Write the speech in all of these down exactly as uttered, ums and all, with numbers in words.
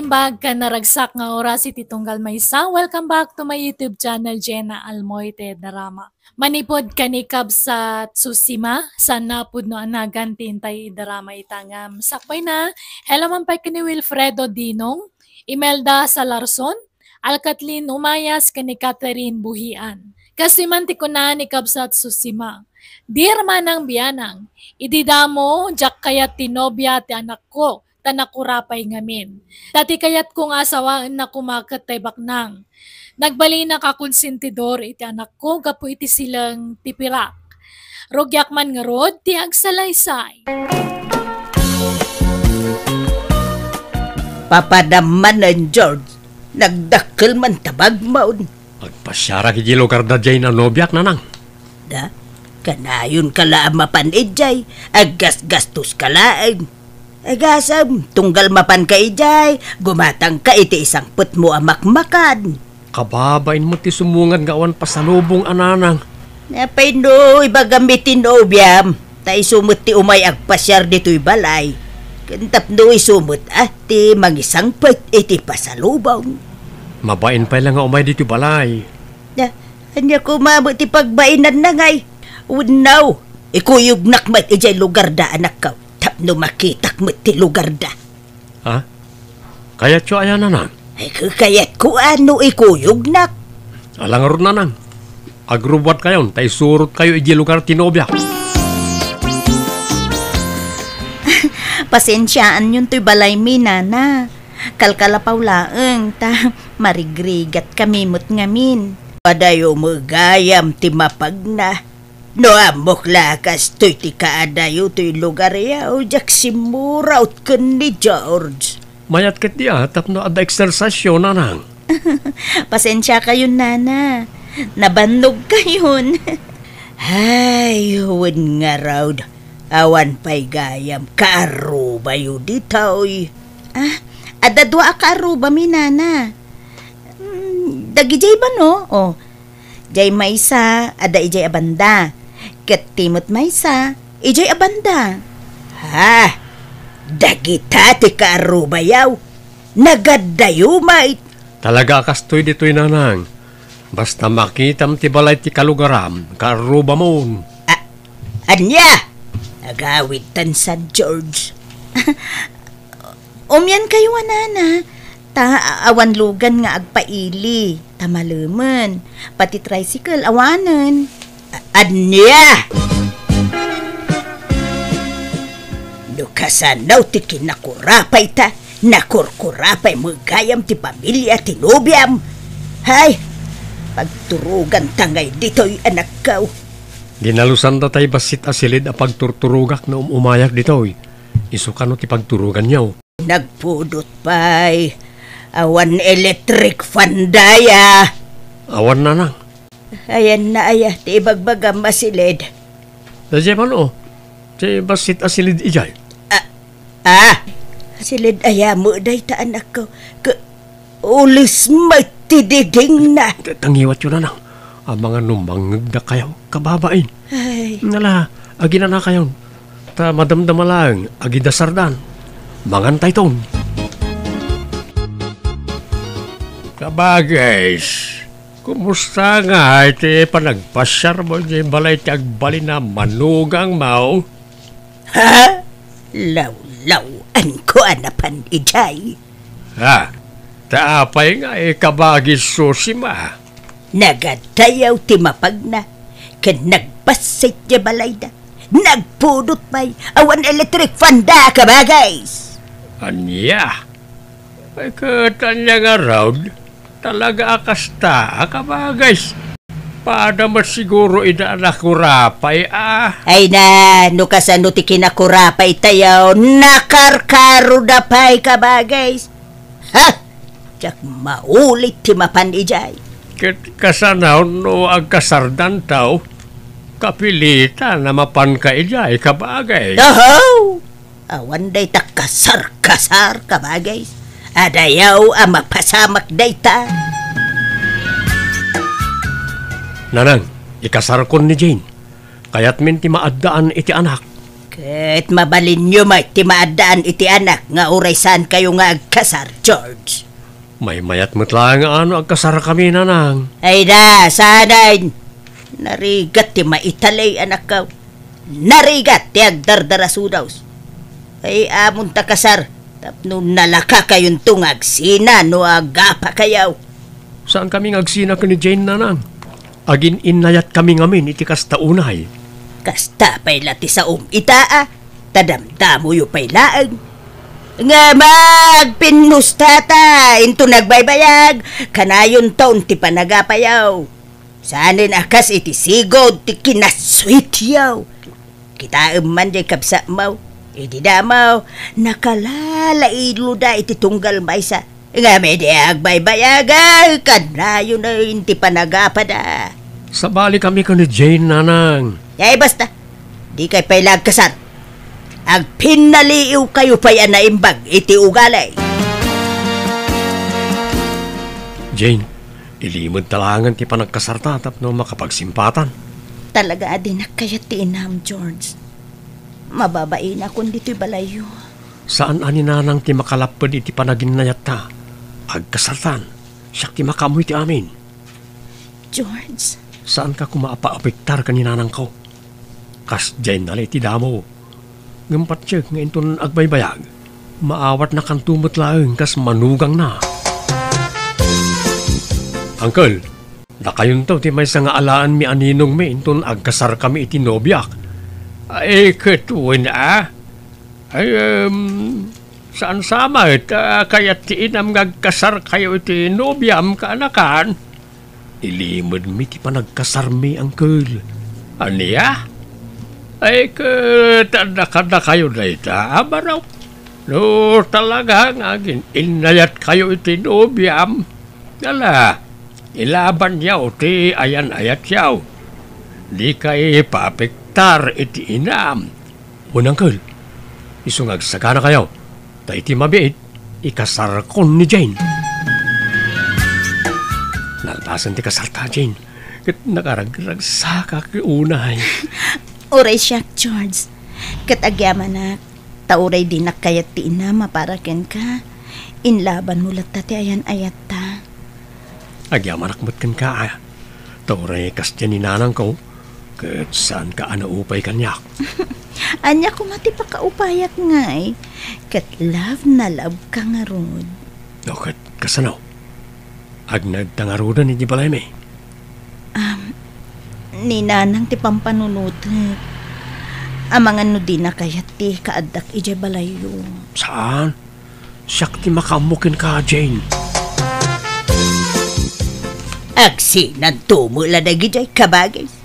Naimbag ken naragsak nga oras iti tunggal maysa. Welcome back to my YouTube channel, Jena Almoite Drama. Manipud ken ni Kabsat Susima, saan a pudno a nagan ti intay idrama ita ngem sakbayna. Hello man pay ken ni Wilfredo Dinong, Imelda Salarson, Alkatlin Umayas ken ni Catherine Buhian. Kastoy man ti kuna ni Kabsat Susima, "Dear Manang Bianang, idi damo, diak kayat ti nobia ti anakko, ta nakurapay ngamin. Ta ti kayatko nga asawaenna koma ket tay baknang. Nagbalinak a konsentidor iti anakko gapu iti sileng ti pirak. Rugiak man ngarud ti agsalaysay." Papadam manen, George. Nagdakkel man ta bagmon. Agpasiarak iti lugarda diay nanobiak, Nanang. Da, kanayon ka la a mapan idiay, aggasgastos ka laeng. Agasem, tunggal mapan ka idiay, gumatang ka iti isangpetmo a makmakan. Kababain met ti sumungad nga awan pasalubong a nanang. Apay no ibagam iti nobiam, ta isu met ti umay agpasiar ditoy balay. Ken tapno isu met a ti mangisangpet iti pasalubong. Mabain pay la nga umay ditoy balay. Da, ania koma met ti pagbainanna ngay? Wenno, ikuyognak met idiay lugarda, anakko, tapno makitak met ti lugarda. Ha? Kayatyo aya, Nanang? Ay, ka-, kayatko a no ikuyognak. Ala ngarud, Nanang. Agrubbuatkayon ta isurotkayo idiay lugar ti nobiak. Pasensiaanyon toy balaymi, Nana. Kalkalapaw laeng, ta marigrigatkami met ngamin. Padayo met gayam ti mapagna. No ammok la a kastoy ti kaadayo toy lugaryo, diak simmurot ken ni George. Mayat ketdi a tapno adda eksersisyo, Nanang. Pasensiakayon, Nana. Nabannogkayon. Ay, wen ngarud, awan pay gayam kaarrubayo ditoy. Ah, adda dua a kaarrubami, Nana. Mm, dagidiay ba, no? Oh, diay maysa, adda idiay a banda. Ket ti met maysa, idiay a banda. Ha? Dagita ti kaarrubayo? Nagaddayo met? Talaga a kastoy ditoy, Nanang. Basta makitam ti balay ti kalugaram, kaarrubamon. A-, ania? Agawid tan San George. Umiankayo a, Nana, ta a-, awan lugan nga agpaili, ta malemen. Pati tricycle, awanen. A-, ania? No kasano ti kinakurapay ta, nakurkurapay met gayam ti pamilia ti nobiam. Hay, pagturoganta ngay ditoy, anakko. Dinalusanda tay bassit a silid a pagturturogak no um-umayak ditoy. Isu kano ti pagturoganyo? Nagpudot pay. Awan electric fan daya. Awan, Nanang. Ayanna aya ti ibagbagam a silid? Daydiay man, o. Ti bassit a silid idiay. Ah, ah. Silid aya met dayta, anakko? Ka-, ules met ti didingna. Ta-, tangiwatyo, Nanang. Amangan no mangngegdakayo, kababain. Ay. Ala, aginanakayon. Ta madamdama laeng, agidasardan. Mangantayton. Kabagis, kumusta ngay ti panagpasiarmo idiay balay ti agbalin a manugangmo? Ha? Lawlaw-anko a napan idiay. Ha? Ta apay ngay, kabagis Susima? Nagaddayaw ti mapagna, ken nagbassit ti balayda. Nagpudot pay, awan electric fan da, kabagis. Ania? Ay, ket ania ngarud? Talaga a kasta, a kabagis. Pada met siguro ida a nakurapay, a. Ay na, no kasano ti kinakurapaytayo, nakarkaroda pay, kabagis. Ha? Diak maulit ti mapan idiay. Ket kasano no agkasardanto? Kapilitan a mapanka idiay, kabagis. Oho! Awan dayta kasar-kasar, kabagis. Adayaw a mapasamak dayta. Nanang, ikasarkon ni Jane. Kayatmin ti maaddaan iti anak. Ket mabalinyo met ti maaddaan iti anak nga uray saankayo nga agkasar, George. Maymayat met laeng a no agkasarkami, Nanang. Ay da, saanen. Narigat ti maitalay, anakko. Narigat ti agdardarasudaw. Ay, amon ta kasar, tapno nalakakayonto nga agsina no agapakayo. Saankami nga agsina ken ni Jane, Nanang. Agin-innayatkami ngamin iti kasta unay. Kasta pay la ti saom ita a, ta damdamoyo pay laeng. Nga magpinnustata inton nagbaybayag, kanayonton ti panagapayo. Saanen a kas iti sigud ti kinasweetyo. Kitaem man jay kabsatmo, idi damo, nakalalailo da iti tunggal maysa. Ngem idi agbaybayag, kanayon ti panagapada. Sabalikami ken ni Jane, Nanang. Ay, basta. Dikay pay la agkasar. Agpinnaliiwkayo pay a naimbag iti ugali. Jane, ilimedta laengen ti panagkasarta tapno makapagsimpatan. Talaga a dinak kayat ti inam, George. Mababainakon ditoy balayyo. Saan a ni Nanang ti makalapped iti panaginnayatta. Agkasartan, siak ti makaammo iti amin. George. Saanka koma a paapektar ken ni Nanangko. Kasdiay nala iti damo. Ngem patiek nga inton agbaybayag, maawatnakanto met laeng kas manugangna. Uncle, dakayonto ti maysa nga alaenmi a ninongmi inton agkasarkami iti nobiak. Ay, ket wen a? Ay, em, saan sa met a kayat ti inam nga agkasarkayo iti nobiam, kaanakan? Ilimedmi ti panagkasarmi, Uncle. Ania? Ay, ket adda kadakayo dayta a barok. No talaga nga agin-innayatkayo iti nobiam, ala, ilabanyo ti ayan-ayatyo. Dikay paapektar iti inam. Wen, Uncle, isu nga agsaganakayo, ta iti mabiit, ikasarkon ni Jane. Nalpasen ti kasarta, Jane, ket nakaragragsakak unay. Uray siak, George, ket agyamanak, ta uray dinak kayat ti inam a para kenka, inlabanmo latta ti ayan-ayatta. Agyamanak met kenka, a, ta uray kasdiay ni nanangko, ket saanka a naupay kaniak. Ania koma ti pakaupayak ngay? Ket love na love ka ngarud. No, ket kasano? Agnaedta ngaruden iti balaymi? Am, ni nanang ti pampanunotek. Amangan no dina kayat ti kaaddak idiay balayyo. Saan? Siak ti makaammo kenka, Jane. Agsinanto met la dagidiay, kabagis.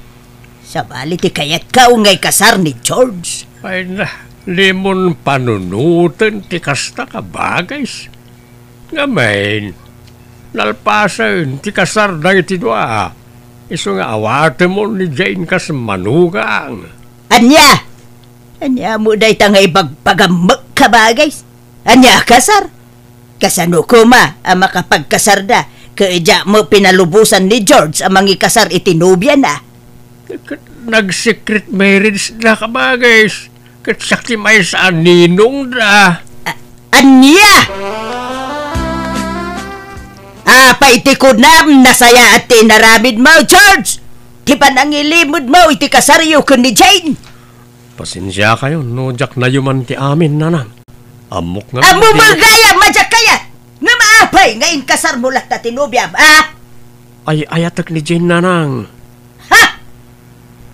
Sabali ti kayatka nga ikasar ni George. Ay na, limon panunoten ti kasta, kabagis. Ngamin, nalpasen ti kasar dagiti dua. Isu nga awatemon ni Jane kas manugang. Ania? Ania met dayta nga ibagbagam met, kabagis? Ania a kasar? Kasano koma a makapagkasarda ket diak met pinalubosan ni George a mangikasar iti nobiana? Ket nag-secret marriage da, kabagis. Ket siak ti maysa a ninongda. A-, ania? Apay ti kunam, nasayaat ti inaramidmo, George? Ti panangilimedmo iti kasaryo ken ni Jane? Pasensiakayo no diak nayuman ti amin, nanang. Ammok nga... Ammom gayam a diak kayat! Ngem apay nga inkasarmo latta ti nobiam, a? Ay-ayatek ni Jane, nanang. Ha?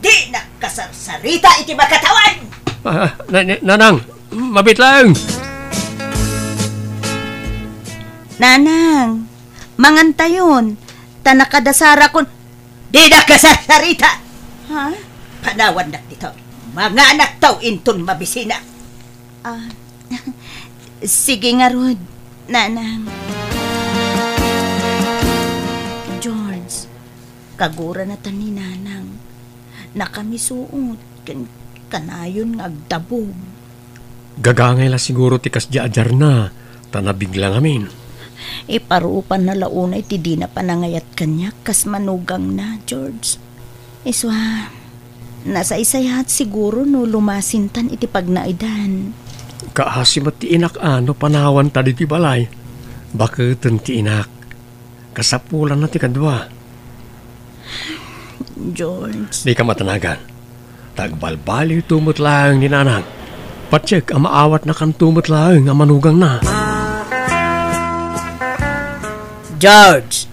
Dinak kasarsarita iti makatawan! Ah, na-, na-, nanang, mabiit laeng. Nanang, mangantayon, ta nakadasarakon. Dinak kasarsarita! Ha? Panawandak ditoy. Manganakto inton mabisinak. Ah, sige ngarud, nanang. George, kaguranatan ni nanang. Nakamisuot ken kanayon nga agdabog. Gagangay la siguro ti kasdiay a diarna, ta nabigla ngamin. Iparupanna la unay ti dina panangayat kaniak kas manugangna, George. Isua, Nasaysayat siguro no lumasintan iti pagnaedan. Kaasi met ti inak a no panawanta ditoy balay. Baketen ti inak. Kasapulanna ti kadua. George. Dika matanagan. Ta agbalbaliwto met laeng ni Nanang. Patiek a maawatnakanto met laeng a manugangna. George,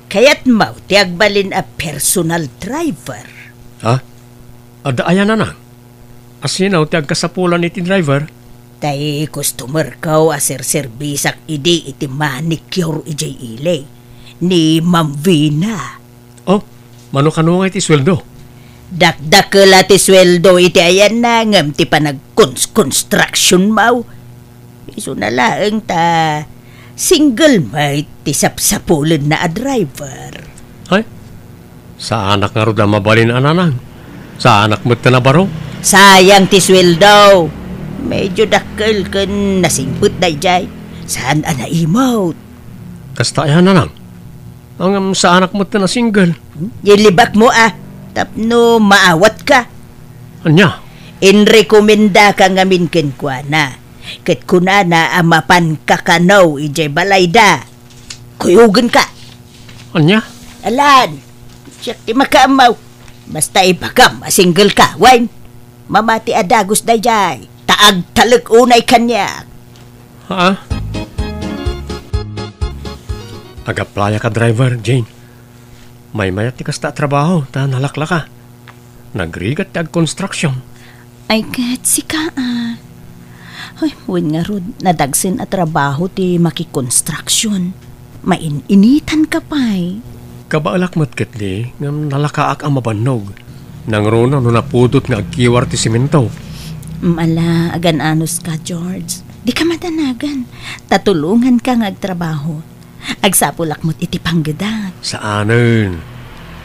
kayatmo ti agbalin a personal driver? Ha? Adda aya, Nanang? Asino ti agkasapulan iti driver? Tay customerko a serserbisak idi iti manicure idiay ili ni Ma'am Vina. Oh, mano kano nga iti sueldo? Dakdakkel a ti sueldo iti ayanna ngem ti panagkons-construction mo. Isuna laeng ta single met ti sapsapulenna a driver. Ay, saanak ngarud a mabalin a Nanang. Saanak met a nabaro. Sayang ti sueldo. Medyo dakkel ken nasingpet daydiay. Saan a naimot. Kasta aya, Nanang? Ngem saanak met a single. Ilibakmo a, tapno maawatka. Ania? Inrekomendaka ngamin kenkuana. Ket kunana a mapanka kano idiay balayda. Kuyogenka. Ania? Alan, siak ti makaammo. Basta ibagam a single ka, wen? Mamati a dagus daydiay, ta agtalek unay kaniak. Ha? Agaplayak a driver, Jane. Maymayat ti kasta a trabaho, ta nalaklaka. Nagrigat ti agkonstruksyon. Ay, ket sika, a. Ay, wen ngarud, nadagsen a trabaho ti makikonstruksyon. Main-initan ka pay. Kabaelak met ketdi, ngem nalakaak a mabannog. Nangruna no napudot nga agkiwar ti semento. Mala, agan-anos ka, George. Dika madanagan. Tatulongan ka nga agtrabaho. Agsapulak met iti panggedak. Saanen.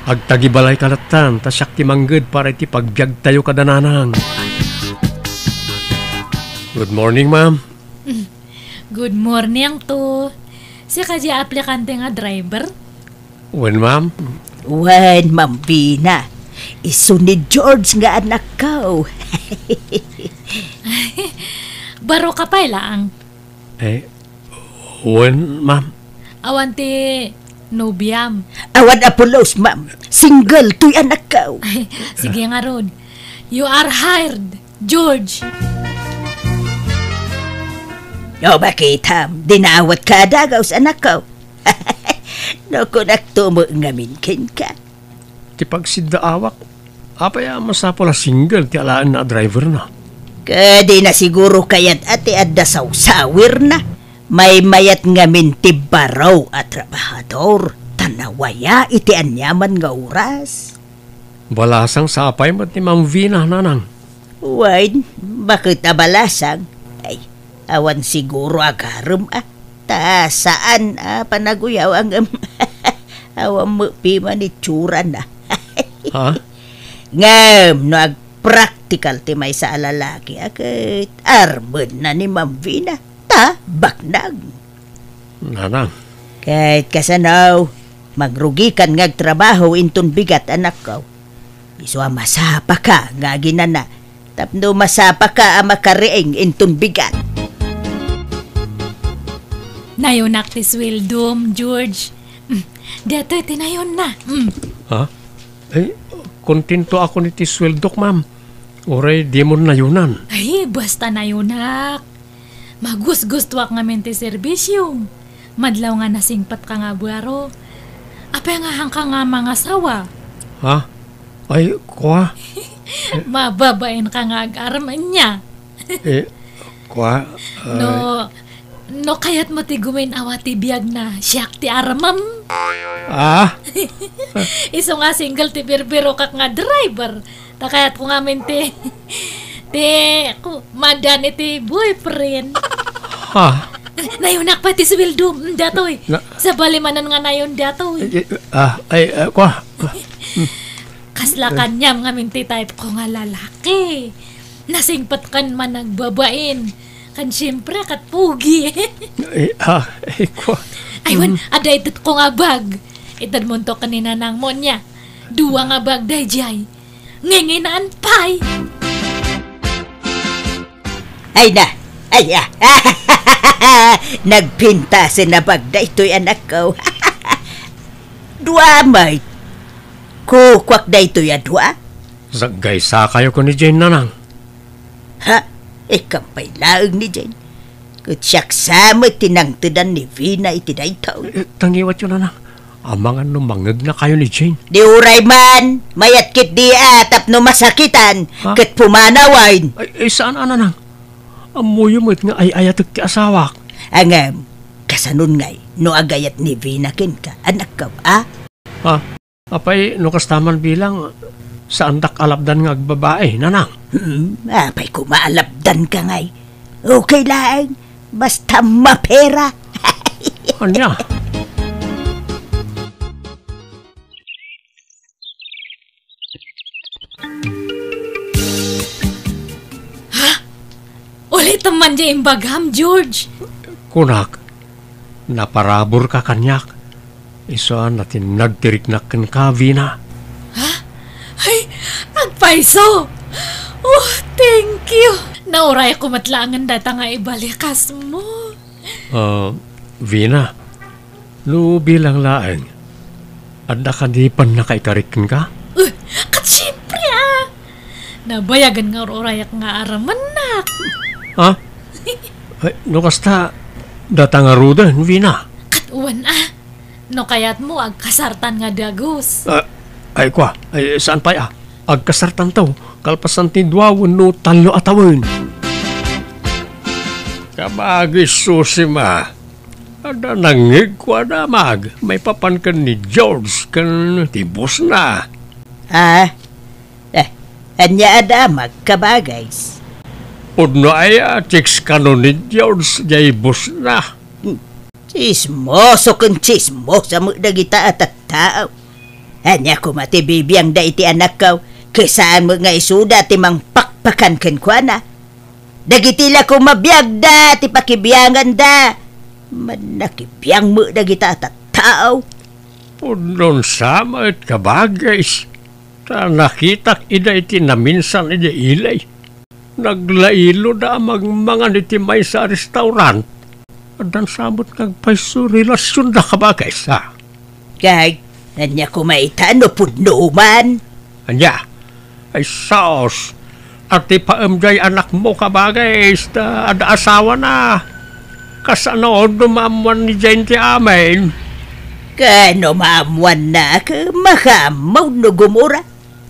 Agtagibalay ka lattan, ta siak ti mangged para iti pagbiagtayo kada Nanang. Good morning, ma'am. Good morning to. Sika di aplikante nga driver? Wen, ma'am. Wen, Ma'am Vina. Isu ni George nga anakko. Baro ka pay laang. Eh, wen, ma'am. Awan ti nobiam? Awan a pulos, ma'am. Single toy anakko. Ay, sige ngarud. You are hired, George. No, bakitam, dinawatka a dagus, anakko. No, kunakto met ngamin kenka. Ti pagsiddaawak, apay a masapul a single ti alaenna a driverna? Ket dina siguro kayat a ti adda sawsawirna. Maymayat ngamin ti baro a trabahador, ta nawaya iti aniaman nga oras. Balasang sapay met ni Ma'am Vina, Nanang. Wen, baket a balasang. Ay, awan siguro agarem a. Ta saan a panaguyaw ngem awan met piman itsurana. Ha? Ngem no agpraktikal ti maysa a lalaki, a ket armenna ni Ma'am Vina, ta baknang. Nanang. Ket kasano, mangrugikan nga agtrabaho inton bigat, anakko. Isu a masapaka nga aginana, tapno masapaka a makariing inton bigat. Nayunak ti sueldom, George. Mm, datoy ti nayonna. Mm. Ha? Eh, kontentoakon iti sueldok, ma'am. Uray dimon nayunan. Ay, basta nayunak. Magusgustuak ngamin ti serbisiom. Madlaw nga nasingpetka nga baro. Apay nga haanka nga mangasawa? Ha? Ay, kua? Mababainka nga agarem ania. Eh, kua? No, ay. No kayatmo ti gumin-awa ti biagna, siak ti armem. Ah? Isu nga single ti birbirokak nga driver. Ta kayatko ngamin ti, ti, ku-, madan iti boyfriend. Ha? Nayunak pay ti sueldo, mm, datoy. Na- Sabali manen nga nayon datoy. Eh, eh, ah, ay, ah, kua? Kasla kaniam ngamin ti type ko nga lalaki. Nasingpet ken managbabain. Ken siyempre, ket pugi. Eh, ah, eh, kua? Ay, wen, mm, adda itedko nga bag. Itedmonto ken ni nanangmo nia. Dua nga bag daydiay. Nginginaan pay. Ay na! Ay, ah! Nagpintasen a bag daytoy, anakko. Dua met. Kukuak daytoy a dua. Saggaysakayo ken ni Jane, nanang. Ha? Ikkan pay laeng ni Jane. Ket siak sa met ti nangtedan ni Vina iti daytoy. Eh, tangiwatyo, nanang. Amangan no mangegnakayo ni Jane. Di uray man, mayat ketdi a tapno masakitan, ha? Ket pumanawen. Ay, ay, saan a, nanang? Ammoyo met nga ay-ayatek ti asawak. Ngem, kasanon ngay, no agayat ni Vina kenka, anakko, a? Ha? Apay, no kasta man bilang, saandak a lapdan nga agbabae, nanang? Hmm, apay koma a lapdanka ngay? Okay laeng, basta mapera. Ania? Ha? Ulitem man diay imbagam, George. Kunak, naparaburka kaniak. Isu a natinnag ti riknak kenka, Vina. Ha? Ay, agpayso! Oh, thank you! Naurayakko met laengen dayta nga ibalikasmo. Ah, Vina, no bilang laeng, adda kadi pannakaikarik kenka? Uh, ket siempre, ah! Nabayagen nga ur-urayak nga aramennak. Ha? Ay, no kasta, dayta ngaruden, Vina. Ket wen, ah. No kayatmo, agkasartan nga dagus. Ah, ay, kua, ay, saan pay, ah? Agkasartanto, kalpasan ti dua wenno tallo a tawen. Kabagis, Susima. Adda nangngegko a damag maipapan ken ni George ken ti bossna. Ah, eh, ania a damag, kabagis? Pudno aya, chicks kano ni George diay bossna. Hmm. Tsismoso ken tsismosa met dagita a tattao. Ania koma ti bibiangda iti anakko, ket saan met nga isuda ti mangpakpakan kenkuana? Dagiti la koma biagda ti pakibianganda. Mannakibiang met dagita a tattao. Pudnon sa met, kabagis, ta nakitak ida iti naminsan idiay ili. Naglailoda a mangmangan iti maysa a restaurant. Addan sa met nga agpayso relasionda, kabagis, a? Kay, ania koma ita no pudno man? Ania? Ay, sus! Atipaem diay anakmo, kabagis, ta adda asawana. Kasano no maammoan ni Jane ti amin? Ket no maammoanna, ket makaammo no gumura.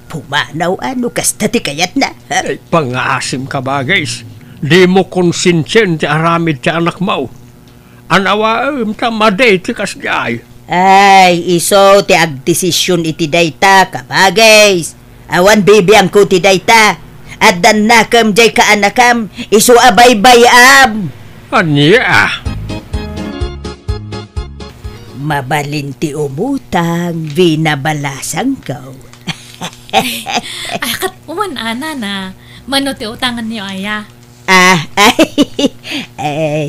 Pumanaw a no kasta ti kayatna. Ay, pangaasim, kabagis. Dimo konsensiaen ti aramid ti anakmo. Anawaem ta madi ti kasdiay. Ay, isu ti agdesision iti dayta, kabagis. Awan bibiangko ti dayta. Addan nakem diay kaanakam, isu a baybay-am. Ania? Mabalin ti umutang, binabalasangko. Ay, ket wen a, nana, mano ti utangenyo aya? Ah, ay, ay,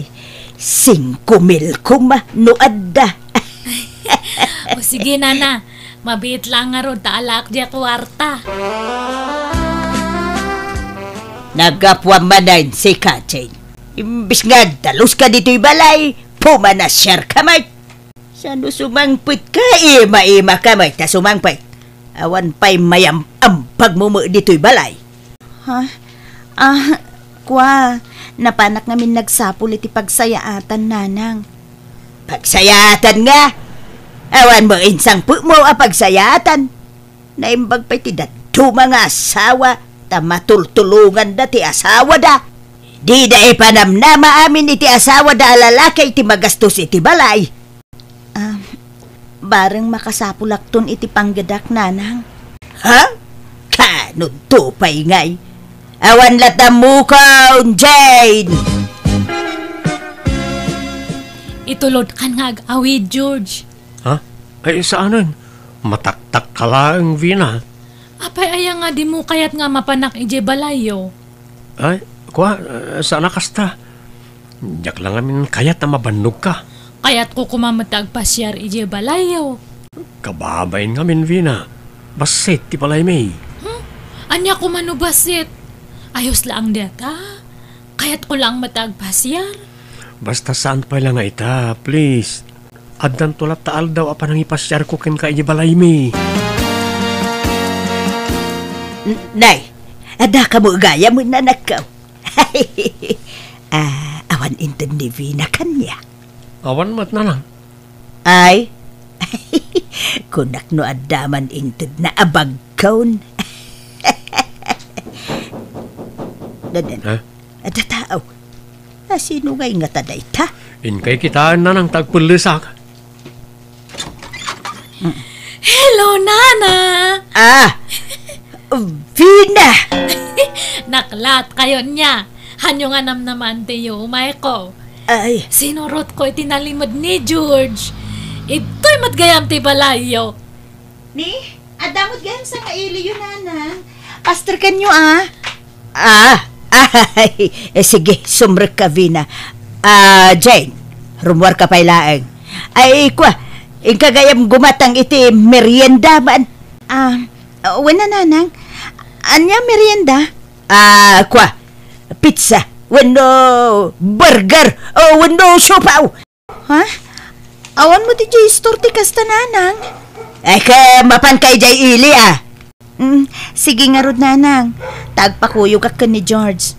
singko mil koma no adda. O sige, nana, mabiit la ngarud ta alaak diay kuarta. Naggapuam manen, sika, Jane. Imbes nga agdaluska ditoy balay, pumanasiarka met. Sano sumangpetka? Ima-imaka met ta sumangpet. Awan pay mayam-ambagmo met ditoy balay. Ha? Ah, kua, napanak ngamin nagsapul iti pagsayaatan, nanang. Pagsayaatan nga? Awan met insangpetmo a pagsayaatan. Naimbag pay ti dadduma nga asawa ta matultulonganda ti asawada. Dida ipanamnama amin iti asawada a lalaki ti magastos iti balay. Ah, bareng makasapulakton iti panggedak, nanang. Ha? Kanudto pay ngay? Awan latta mukon, Jane! Itulodkan nga ag-awid, George. Ha? Ay, saanen? Mataktakka laeng, Vina. Apay aya nga dimo kayat nga mapanak idiay balayyo? Ay, kua, eh, saan a kasta. Diak la ngamin kayat a mabannogka. Kayatko koma met ti agpasiar idiay balayyo. Kababain ngamin, Vina. Bassit ti balaymi. Hmm? Ania koma no bassit? Ayos laang dayta. Kayatko laang met a agpasiar. Basta saan pay la nga ita, please. Addanto latta aldaw a panangipasiarko kenka idiay balaymi. N-, nay, adda kamo gayam, nanangko. Ah, awan inted ni Vina kaniak. Awan met, nanang. Ay, kunak no adda man intedna a bagkon. Dadan. Ha? Adda tao. A, sino ngay ngata dayta? Inkay kitaen, nanang, ta agpellesak. Hello, Nana! Ah! Vina! Naklat kayo niya. Hanyo nga namnaman ti yumayko. Ay. Sinurotko iti nalimed ni George. Itoy met gayam ti balayyo. Ni, adda met gayam sangailiyo, nanang. Pastor kanyo, ah. Ah, ay, eh, sige, sumrekka, Vina. Ah, Jane, rummuarka pay laeng. Ay, kua, inka gayam gumatang iti merienda man. Ah, wen, nanang. Ania merienda? Ah, kua, pizza, wenno burger, o wenno siopaw. Ha? Awan met idiay store ti kasta, nanang. Ay, ket mapanka idiay ili, a. Mm, sige ngarud, nanang. Ta agpakuyogak ken ni George.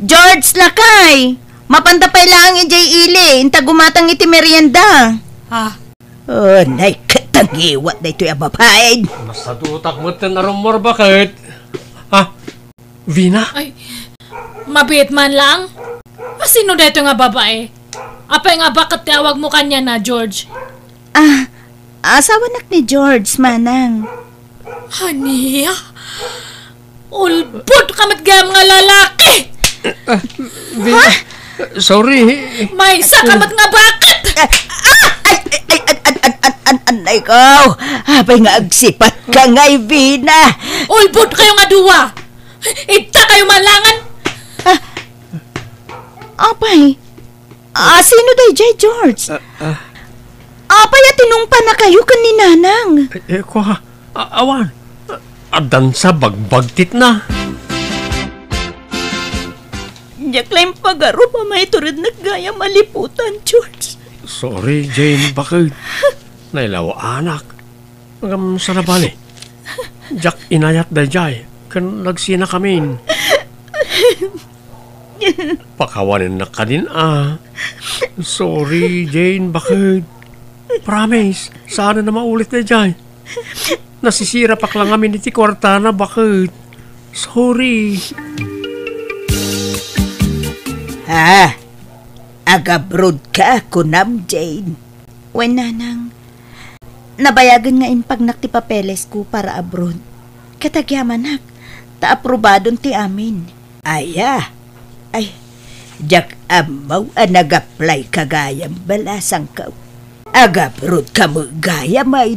George, lakay! Mapanta pay laeng idiay ili, inta gumatang iti merienda. Ha? O, nay, ket nangiwat daytoy a babaen. Nasadutak metten a rummuar, baket. Ha? Vina? Ay, mabiit man laeng. A, sino daytoy nga babae? Apay nga baket ti awagmo kaniana, George? Ah, asawanak ni George, manang. Ania? Ulbodka met gayam nga lalaki! Ah, Vina, sorry. Maysaka met nga baket! Ah, ah, ay, ay, ay, an, an, an, an, an, anay ko. Apay nga agsipatka ngay, Vina. Ulbodkayo nga dua! Iddakayo man laeng! Ah, apay, a, sino daydiay, George? Ah, ah. Apay a tinungpanakayo ken ni Nanang? Eh, eh, kua, a-, awan. Addan sa bagbagtitna. Diak la impagarup a maiturednek gayam a liputan, George. Sorry, Jane, baket. Nailawaanak. Ngem saan a bale, diak inayat daydiay ken nagsinakamin. Pakawanennak kadin a. Sorry, Jane, baket. Promise, saanen a maulit daydiay. Nasisirapak la ngamin iti kuartana, baket. Sorry. Ah, agabrodka, kunam, Jane? Wen, nanang. Nabayagen nga impagnak ti papelesko para abroad. Ket agyamanak, ta aprobadon ti amin. Aya? Ay, diak ammo a nag-apply ka gayam, balasangko. Agabrodka met gayam, ay.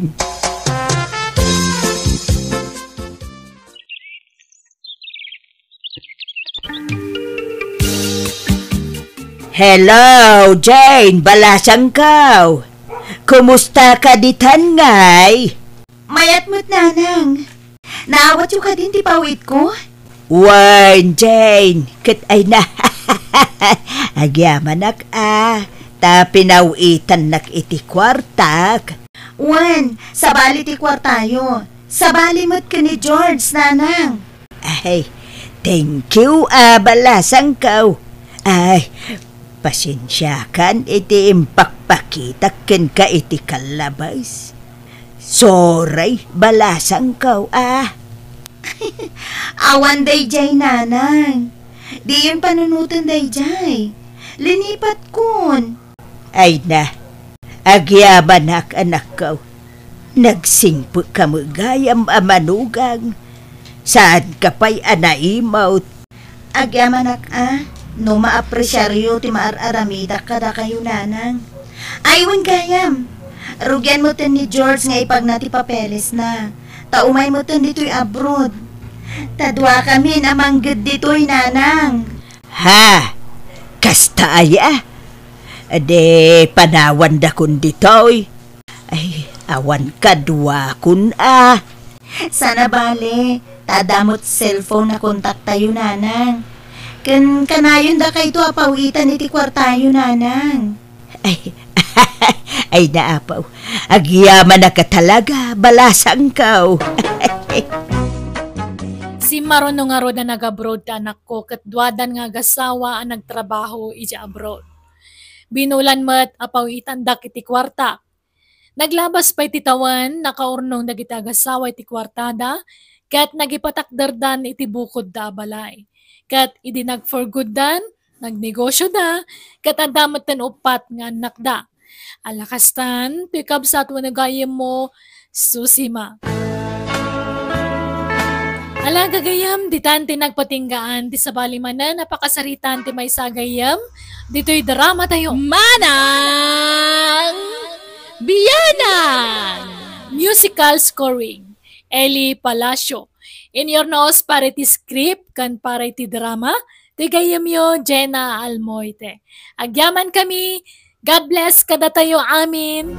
Hello, Jane, balasangko. Kumusta ka ditan ngay? Mayat met, nanang. Naawatyo kadin ti pawitko? Wen, Jane, ket ay na. Agyamanak a, ta pinawitannak iti kuartak. Wen, sabali ti kuartayo. Sabali met ken ni George, nanang. Ay, thank you, a, balasangko. Ay, pasensiakan iti impakpakitak kenka iti kallabas. Sorry, balasangko, a. Awan daydiay, nanang. Diyon panunoten daydiay. Linipatkon. Ay na, agyamanak, anakko. Nagsingpet ka met gayam a manugang. Saanka pay a naimut. Agyamanak a, no maapresiaryo ti maar-aramidak kadakayo, nanang. Ay, wen gayam. Rugian metten ni George nga ipagna ti papelesna. Ta umay metten ditoy abroad. Ta duakamin a mangged ditoy, nanang. Ha? Kasta aya? Di panawandakon ditoy? Ay, awan kaduakon a. Saan a bale, Ta adda met cellphone a kontaktayo, nanang. Ken kanayon dakayto a pawitan iti kuartayo, nanang. Ay, ay naapaw. Agyamanak a talaga, balasangko. Simmaruno ngarud a nag-abroad ti anakko ket duadan nga agasawa a nagtrabaho idiay abroad. Binulan met a pawitandak iti kuarta. Naglabas pay ti tawen, nakaurnong dagiti agasawa iti kuartada, ket nagipatakderdan iti bukodda a balay. Ket idi nag-for gooddan, nagnegosioda, ket adda metten uppat nga annakda. Alakastan, toy kabsat wenno gayyemmo, Susima. Ala, gagayyem, ditan ti nagpatinggaan ti sabali manen a pakasaritaan ti maysa a gayyem ditoy drama tayo. Manang Bianang! Musical scoring, Eli Palacio. In your nose para iti script ken para iti drama, ti gayyemyo, Jenna Almoite. Agyaman kami, God bless kadatayo amin.